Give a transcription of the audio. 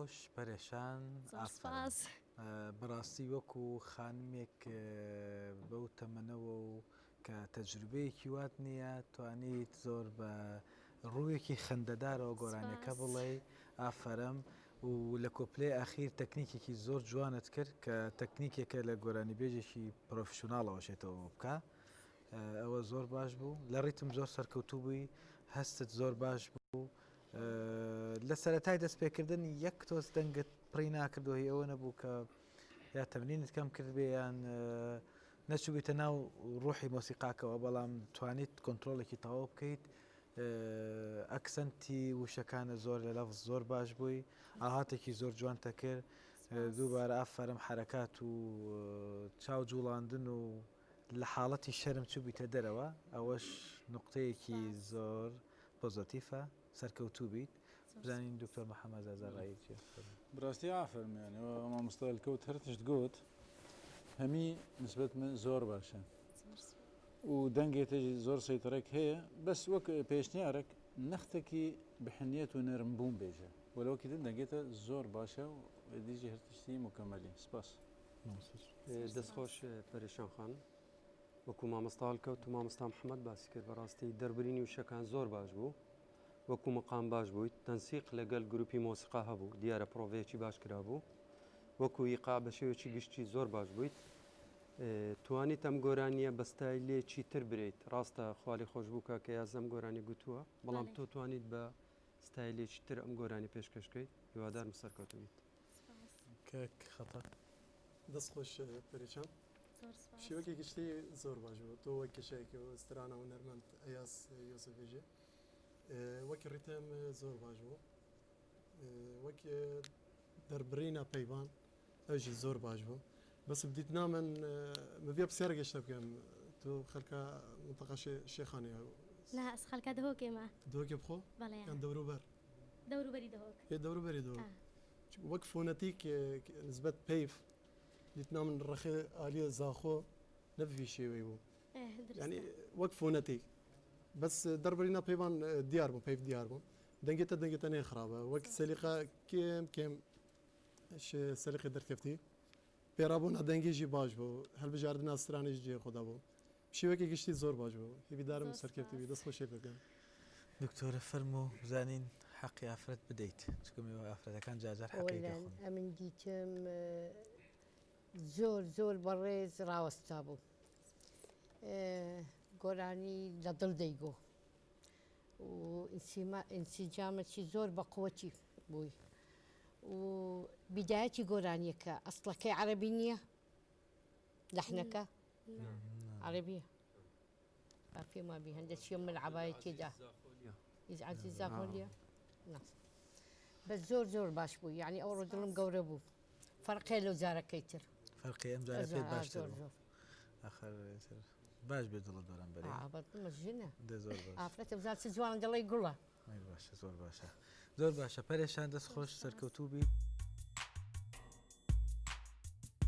خۆش پەرێشان زۆر ئافەرم. سپاس. بەڕاستی وەکو خانمێک بەو تەمەنەوە و کە تەجروبەیەکی وات نییە توانیت زۆر بە ڕوویەکی خەندەدارەوە گۆرانیەکە سپاس. بڵێی ئافەرم و لە کۆپلەی ئاخیر تەکنیکێکی زۆر جوانت کرد کە تەکنیکێکە لە گۆرانیبێژێکی پرۆفیشناڵەوە شێتەوە بکە ئەوە زۆر باش بوو لە ڕیتم زۆر سەرکەوتوو بووی هەستت زۆر باش بوو لە سەرەتای دەستپێکردن یەک تۆز دەنگت پڕی ناکردەوە هی ئەوە نەبوو کە یا تەمرینت کەم کرد بێ یان نەچووبیتە ناو ڕۆحی مۆسیقاکەوە بەڵام توانیت کۆنترۆڵێکی تەواو بکەیت accent ی وشەکانە زۆر لە لەفز زۆر باش بووی ئاهاتێکی زۆر جوانتە کرد دووبارە ئافەرم حرەکات و چاو جوڵاندن و لە حاڵەتی شەرم چووبیتە دەرەوە ئەوەش نوقتەیەکی زۆر پۆزەتیفە سەرکەوتوو بیت بزانین دکتۆر محەممەد زازا ڕای چیە؟ براستی ئافەرم یانی مامۆستا هەلکەوت هەر تشت گوت هەمی نسبەت من زۆر باشە و دەنگێ تێژی زۆر سەیتەرەک هەیە بەس وەک پێشنیارێک نەختێکی بحنیەت و نەرم بوون بێژە وەلەوەکی دن دەنگێتە زۆر باشە و دیژی هەر تشتی مکەمەلی سپاس. دەست خۆش پەرێشان خان وەکو مامۆستا هەڵکەوت و مامۆستا محەممەد باسی کرد بەڕاستی دەربرینی وشەکان زۆر باش بوو وەکو مقام باش بوویت تەنسیق لەگەل گروپی مۆسیقا هەبوو دیارە پرۆڤەیەکی باش کرابوو وەکو ئیقاع بە شێوەیەکی گشتی زۆر باش بوویت توانیت ئەم گۆرانیە بە ستایلێکی تر برێیت ڕاستە خوالی خۆش بوو کاکە یاز ئەم گۆرانی گوتووە بەڵام تۆ توانیت بە ستایلێکی تر ئەم گۆرانی پێشکەش کەیت هیوادارم سەرکەوتوو بیت. کاک خەتا. دەست خۆش پەریچان شێوەکی گشتی زۆر باش بوو تۆ وەک کێشەیەکی و سترانە هونەرمەند ئەیاس یوسفیژی وەکی ڕیتم زۆر باش بوو وەک دەربڕینە پەیوان ئەوژی زۆر باش بوو بەس بدیتنا من مبیە پرسیارێک گەشتە بکەم تۆ خەلکە منتەقە شێخانێ لا ئەس خەلکە دهۆکێ مە دهۆکێ بخۆ بەڵێ یان دەوروبەر دەوروبەری دهۆک ئێ دەوروبەری دهۆک وەک فۆنەتیک نسبەت پەیف دیتنا من ڕەخێ ئالیە زاخۆ نەبڤی شێوەی بوو یعنی وەک فۆنەتیک بەس دەربڕینا پەیوان دیار بوو پەیف دیار بوو دەنگێتە دەنگێتە نێ خراپە وەک سەلیقە کێم کێم سەلیقە دەرکەفتی پێڕابوونا دەنگێژی باش بوو هەلبژاردنا سترانیش جێ خۆدا بوو شێوەکی گشتی زۆر باش بوو هیویدارم سەرکەوتوو بی دەست خۆشی دەکەم. دکتۆرە فەرموو بزانین حەقی ئافرەت بدەیت چونکە مێوە ئافرەتەکان جارجار حەقی وەلان دەخۆن. ئەمن دیتم زۆر زۆر بەڕێز ڕاوەستا بوو گۆرانی لە دڵ دەیگۆ و ئینسیجامەکی زۆر بە قوەتی بووی و بیدایەتی گۆرانیەکە ئەسڵەکەی عەرەبی نییە لەحنەکە عەرەبیە با پێم وابی هەندە چیە من عەبای تێدا عەزیز زاخۆلیە بەس زۆر زۆر باش بوو یعنی ئەو ڕۆ دڵم گەورە بوو فەرقێ لەو جارەکەی تر فەرقی ئەم جارە پێت باشتر بوو ئاخر باش بێ دڵت بەرامبەری ژنە دە زۆر باش ئافرەتە بزان چ جوان دەڵێی گوڵە باشە زۆر باشە زۆر باشە پەرێشان دەست خۆش سەرکەوتوو بیت.